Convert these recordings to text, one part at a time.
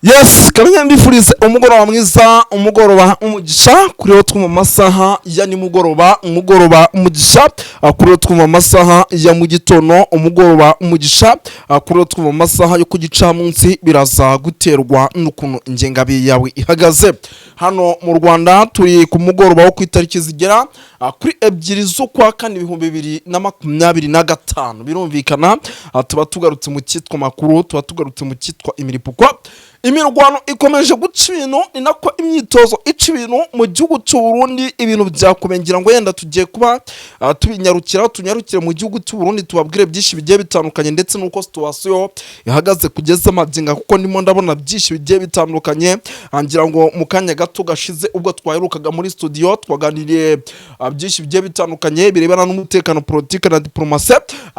Yes, kamenya mbifurize umugoroba mwiza, umugoroba umugisha kuri wo twumva amasaha ya nimugoroba, umugoroba umugisha kuri wo twumva amasaha ya mu gitondo, umugoroba umugisha kuri wo twumva amasaha yo ku gicamunsi. Biraza guterwa n'ukuntu ingengabihe yawe ihagaze. Hano mu Rwanda turi ku mugoroba wo ku itariki zigera kuri 2 z'ukwa kane 2025. Birumvikana, tuba tugarutse mu cyitwa makuru, tuba tugarutse mu cyitwa imiripuko. Imirwano ikomeje guca ibintu, ni nako imyitozo ica ibintu mu gihugu cy'u Burundi. Ibintu byakomeye, ngira ngo yenda tugiye kuba tubinyarukira, tunyarukire mu gihugu cy'u Burundi, tubabwire byinshi bigiye bitandukanye ndetse n'uko situation ihagaze kugeza magingo, kuko ndimo ndabona byinshi bigiye bitandukanye. Ngira ngo mu kanya gato gashize ubwo twaherukaga muri studio twaganiriye byinshi bigiye bitandukanye birebana n'umutekano, politike na diplomasi.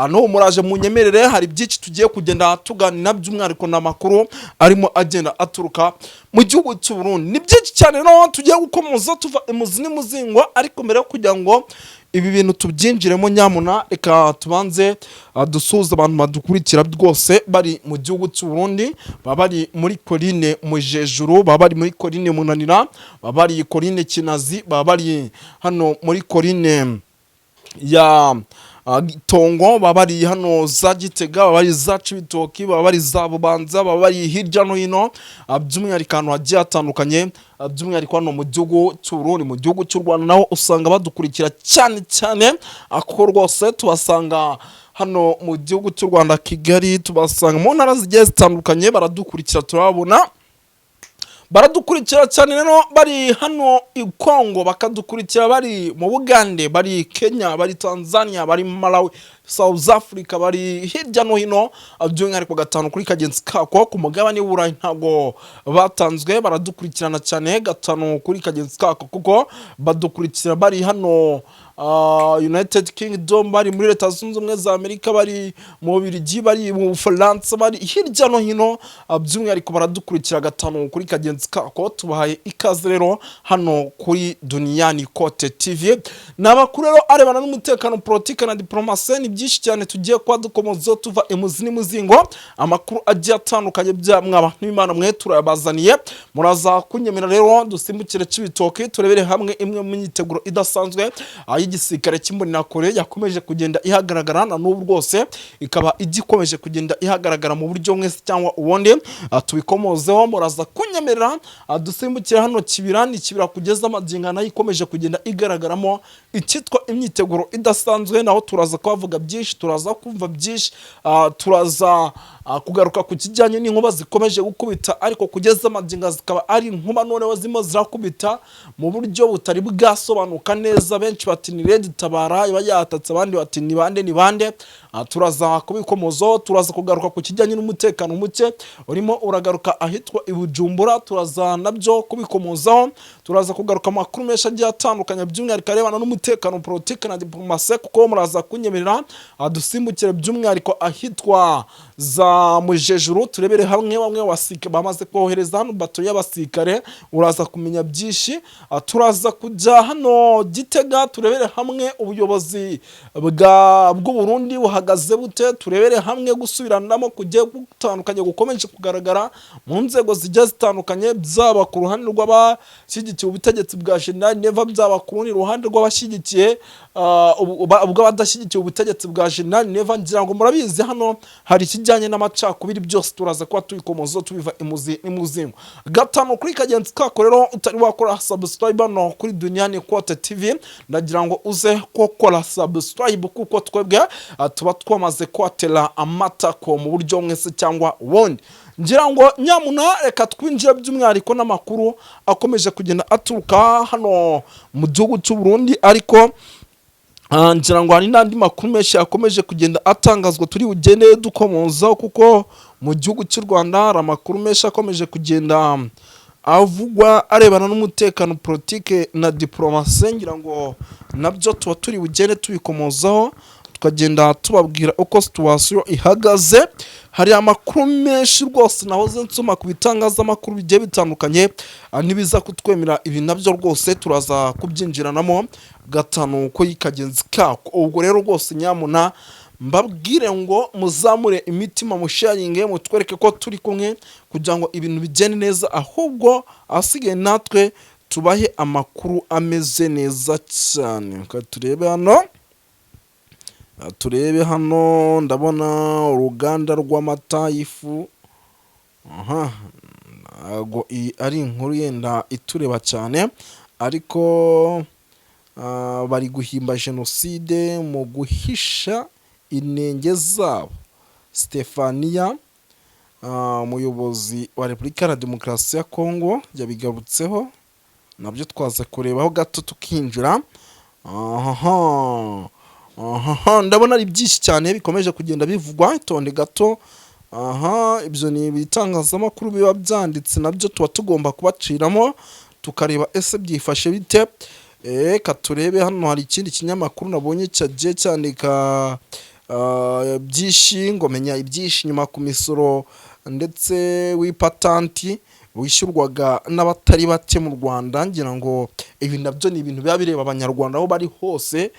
N'ubu muraje munyemerere, hari byinshi tugiye kugenda tuganira, by'umwihariko n'amakuru arimo agenda aturuka mu gihugu cy'u Burundi. Ni byinshi cyane no tugiye gukomoza tuva imuzi n'imuzingo, ariko mbere yo kugira ngo ibi bintu tubyinjiremo, nyamuna reka tubanze dusuhuze abantu badukurikira rwose bari mu gihugu cy'u Burundi, baba bari muri Colline Mujejuru, baba bari muri Colline Munanira, baba bari Colline Kinazi, baba bari hano muri Colline ya Tongo, baba bari hano za Gitega, baba bari za Cibitoki, baba bari za Bubanza, baba bari hirya no hino, by'umwihariko ahantu hagiye hatandukanye, by'umwihariko hano mu gihugu cy'u Burundi. Mu gihugu cy'u Rwanda naho usanga badukurikira cyane cyane, kuko rwose tubasanga hano mu gihugu cy'u Rwanda, Kigali, tubasanga mu ntara zigiye zitandukanye, baradukurikira, turababona, baradukurikira cyane. Rero bari hano i Kongo bakadukurikira, bari mu Bugande, bari Kenya, bari Tanzania, bari Malawi, South Africa, bari hirya no hino, by'umwihariko gatanu kuri kagenzi kako ku mugabane w'Uburayi ntabwo batanzwe, baradukurikirana cyane gatanu kuri kagenzi kako, kuko badukurikira bari hano United Kingdom, bari muri Leta Zunze Ubumwe za Amerika, bari mu Bubiligi, bari mu Bufaransa, bari hirya no hino, by'umwihariko baradukurikira gatanu kuri kagenzi kako. Tubahaye ikaze rero hano kuri Duniyani Kote TV. Ni amakuru rero arebana n'umutekano, politike na diplomasi. Ni byinshi cyane tugiye kuba dukomozaho tuva imuzi n'imuzingo, amakuru agiye atandukanye bya mwaba n'Imana mwe turayabazaniye. Muraza kunyemera rero dusimbukire Cibitoke, turebere hamwe imwe mu myiteguro idasanzwe y'igisirikare cy'Imbonerakure yakomeje kugenda ihagaragara, na n'ubu rwose ikaba igikomeje kugenda ihagaragara mu buryo mwese cyangwa ubundi. Tubikomozeho. Muraza kunyemerera dusimbukire hano Kibira. Ni Kibira kugeza magingo nayo ikomeje kugenda igaragaramo icyitwa imyiteguro idasanzwe. Naho turaza kuhavuga byinshi, turaza kumva byinshi, turaza kugaruka ku kijyanye n'inkuba zikomeje gukubita, ariko kugeza magingo zikaba ari inkuba noneho zirimo zirakubita mu buryo butari bwasobanuka neza. Benshi bati ni Red Tabara iba yatatse, abandi bati ni bande, ni bande. Turaza kubikomozaho. Turaza kugaruka ku kijyanye n'umutekano muke urimo uragaruka ahitwa i Bujumbura, turaza nabyo kubikomozaho. Turaza kugaruka amakuru menshi agiye atandukanye, by'umwihariko arebana n'umutekano, politike na diplomasi, kuko muraza kunyemerera dusimbukire by'umwihariko ahitwa za Mujejuru, turebere hamwe bamwe bamaze kohereza hano bato y'abasirikare, uraza kumenya byinshi. Turaza kujya hano Gitega, turebere hamwe ubuyobozi bw'u Burundi buhagaze bute, turebere hamwe gusubiranamo kugiye gutandukanye gukomeje kugaragara mu nzego zigiye zitandukanye, byaba ku ruhande rw'abashyigikiye ubutegetsi bwa General Neva, byaba ku rundi ruhande rw'abashyigikiye bw'abadashyigikiye ubutegetsi bwa General Neva. Ngira ngo murabizi, hano hari ikijyanye n'amacakubiri, byose turaza kuba tubikomoza tubiva imuzi n'imuzingo gatanu kuri kagenzi kako. Rero utari wakora subscribe hano kuri Duniyani Kote TV, ndagira ngo uze gukora subscribe, kuko twebwe tuba twamaze kwatera amatako mu buryo mwese cyangwa ubundi. Ngira ngo nyamuna reka twinjire by'umwihariko n'amakuru akomeje kugenda aturuka hano mu gihugu cy'u Burundi, ariko ngira ngo hari n'andi makuru menshi yakomeje kugenda atangazwa turi bugende dukomozaho, kuko mu gihugu cy'u Rwanda hari amakuru menshi akomeje kugenda avugwa arebana n'umutekano, politike na diplomasi. Ngira ngo nabyo tuba turi bugende tubikomozaho, tukagenda tubabwira uko situation ihagaze. Hari amakuru menshi rwose nahoze nsoma ku bitangazamakuru bigiye bitandukanye, nibiza kutwemera ibi nabyo rwose turaza kubyinjiranamo gatanu ko kagenzi kako. Ubwo rero rwose nyamuna Mbabwire ngo muzamure imitima, musharinge, mutwereke ko turi kumwe kugira ngo ibintu bigende neza. Ahubwo ahasigaye natwe tubahe amakuru ameze neza cyane. Reka turebe hano, turebe hano. Ndabona uruganda rw'amata y'ifu. Aha ntabwo iyi ari inkuru yenda itureba cyane, ariko bari guhimba jenoside mu guhisha inenge zabo. Stefania, umuyobozi wa Repubulika ya Demokarasi ya Kongo, yabigarutseho. Nabyo twaza kurebaho gato tukinjira. Aha aha, ndabona ari byinshi cyane bikomeje kugenda bivugwa. Itonde gato. Aha, ibyo ni ibitangazamakuru biba byanditse, nabyo tuba tugomba kubaciramo tukareba ese byifashe bite. Reka turebe hano, hari ikindi kinyamakuru nabonye cyagiye cyandika byinshi ngo menya ibyinshi nyuma ku misoro ndetse w'ipatanti wishyurwaga n'abatari bake mu Rwanda. Ngira ngo ibi nabyo ni ibintu biba bireba Abanyarwanda aho bari hose.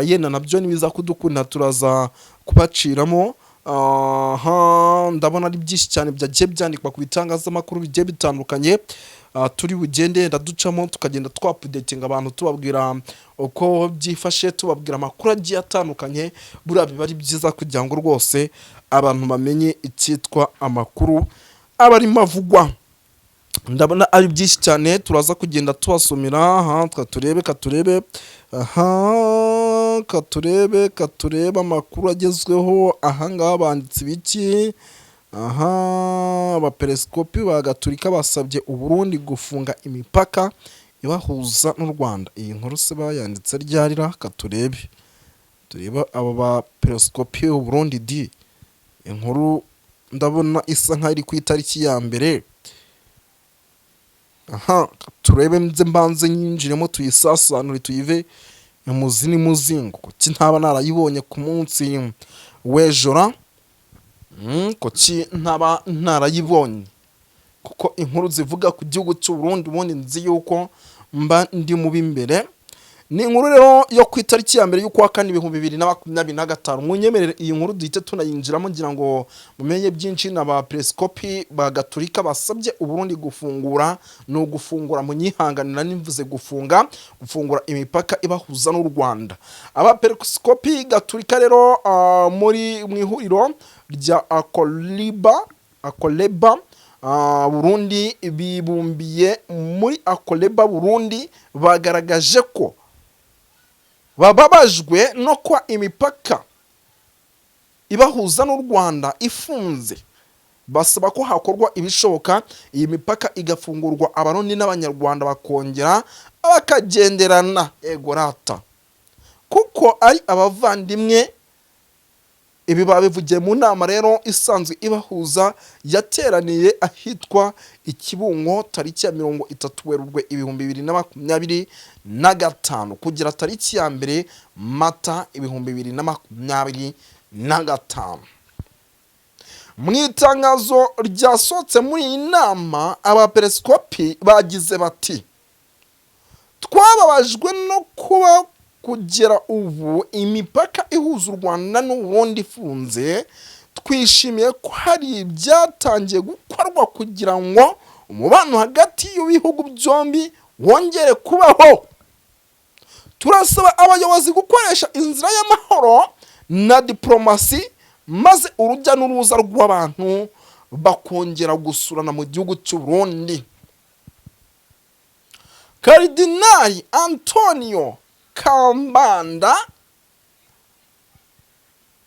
Yenda nabyo nibiza kudukunda turaza kubaciramo. Aha ndabona ari byinshi cyane byagiye byandikwa ku bitangazamakuru bigiye bitandukanye. Turi bugende ndaducamo, tukagenda twaupdatinga abantu, tubabwira uko byifashe, tubabwira amakuru agiye atandukanye. Buriya biba ari byiza kugira ngo rwose abantu bamenye icyitwa amakuru aba arimo avugwa. Ndabona ari byinshi cyane, turaza kugenda tubasomera. Aha turebe, katurebe, aha katurebe, katurebe amakuru agezweho. Ahangaha banditse ibiki? Aha abaperesikopi ba Gaturika basabye Uburundi gufunga imipaka ibahuza n'u Rwanda. Iyi nkuru se bayanditse ryarira? Katurebe, turebe aba baperesikopi Burundi di. Inkuru ndabona isa nkaho iri ku itariki ya 1. Aha turebe, nze mbanze nyinjiremo tuyisasanure, tuyive imuzi n'imuzingo. Kuki ntaba narayibonye ku munsi w'ejora? Kuki ntaba ntarayibonye? Kuko inkuru zivuga ku gihugu cy'u Burundi ubundi nzi yuko mba ndi mu b'imbere. Ni inkuru rero yo ku itariki ya 1 y'ukwa kane 2025. Munyemerere iyi nkuru duhite tunayinjiramo ngira ngo mumenye byinshi. Na ba peresikopi ba Gaturika basabye Uburundi gufungura, ni ugufungura, munyihanganira nimvuze gufunga, gufungura imipaka ibahuza n'u Rwanda. Abaperesikopi Gaturika rero muri mu ihuriro rya Akoliba, Akoleba Burundi, bibumbiye muri Akoleba Burundi, bagaragaje ko bababajwe no kuba imipaka ibahuza n'u Rwanda ifunze. Basaba ko hakorwa ibishoboka iyi mipaka igafungurwa, Abarundi n'Abanyarwanda bakongera bakagenderana, ego rata, kuko ari abavandimwe. Ibi babivugiye mu nama rero isanzwe ibahuza yateraniye ahitwa Ikibungo tariki ya 30 Werurwe 2025 kugera tariki ya 1 Mata 2025. Mu itangazo ryasohotse muri iyi nama, abaperesikopi bagize bati: "Twababajwe no kuba kugera ubu imipaka ihuza u Rwanda n'Uburundi ifunze. Twishimiye ko hari ibyatangiye gukorwa kugira ngo umubano hagati y'ibihugu byombi wongere kubaho. Turasaba abayobozi gukoresha inzira y'amahoro na diporomasi, maze urujya n'uruza rw'abantu bakongera gusurana mu gihugu cy'u Burundi." Karidinali Antonio Kambanda,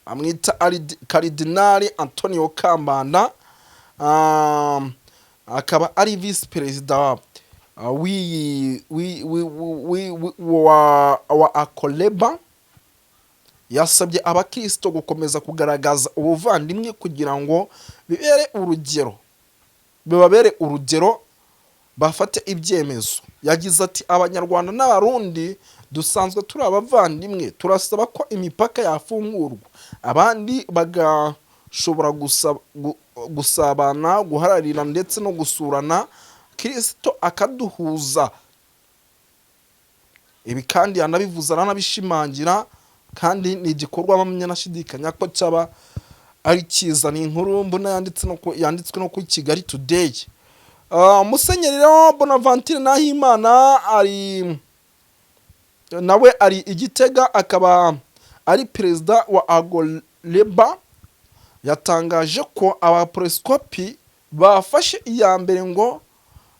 amwita Karidinali Antonio Kambanda, akaba ari visi perezida wa Akoleba, yasabye abakirisito gukomeza kugaragaza ubuvandimwe kugira ngo bibere urugero, bibabere urugero bafate ibyemezo. Yagize ati: "Abanyarwanda n'Abarundi dusanzwe turi abavandimwe. Turasaba ko imipaka yafungurwa, abandi bagashobora gusabana, guhararira ndetse no gusurana, Kirisito akaduhuza." Ibi kandi yanabivuze, aranabishimangira. Kandi ni igikorwa mpamya nashidikanya ko cyaba ari cyiza. Ni inkuru mbona yanditswe no kuri Kigali Today. Musenyeri rero Bonaventure Nahimana ari nawe ari Igitega, akaba ari perezida wa Agoreba, yatangaje ko abapereskopi bafashe iya mbere ngo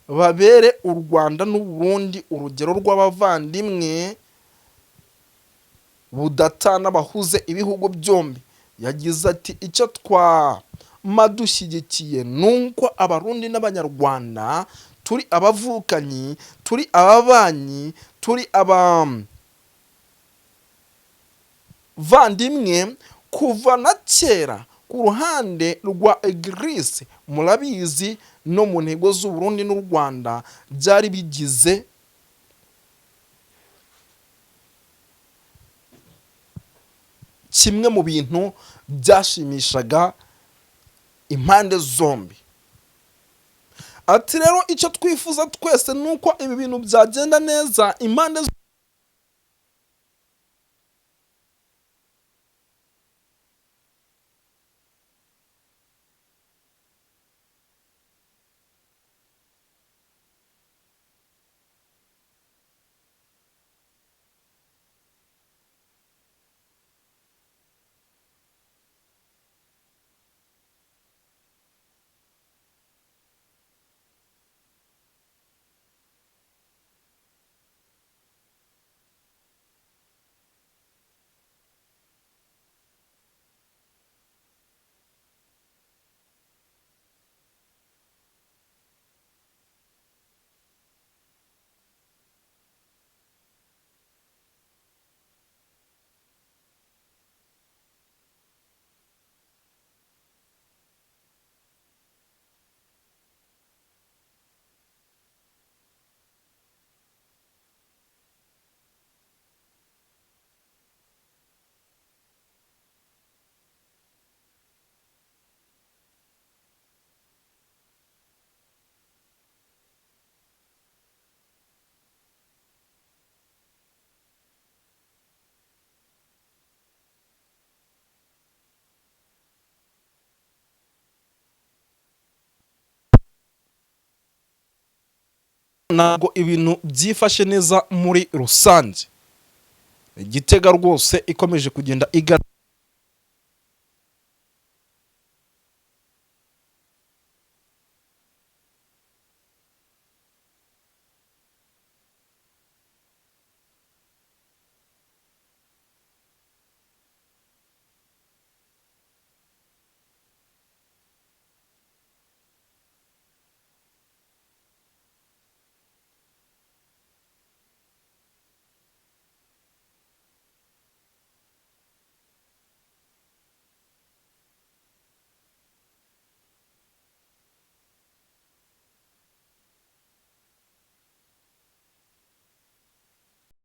babere u Rwanda n'u Burundi urugero rw'abavandimwe budatana bahuze ibihugu byombi. Yagize ati: "Icyo twama dushyigikiye ni uko Abarundi n'Abanyarwanda turi abavukanyi, turi ababanyi, turi abavandimwe kuva na kera. Ku ruhande rwa Église, murabizi, no mu ntego z'Uburundi n'u Rwanda byari bigize kimwe mu bintu byashimishaga impande zombi." Ati: "Rero icyo twifuza twese ni uko ibi bintu byagenda neza impande ntabwo ibintu byifashe neza muri rusange." Igitega rwose ikomeje kugenda igana.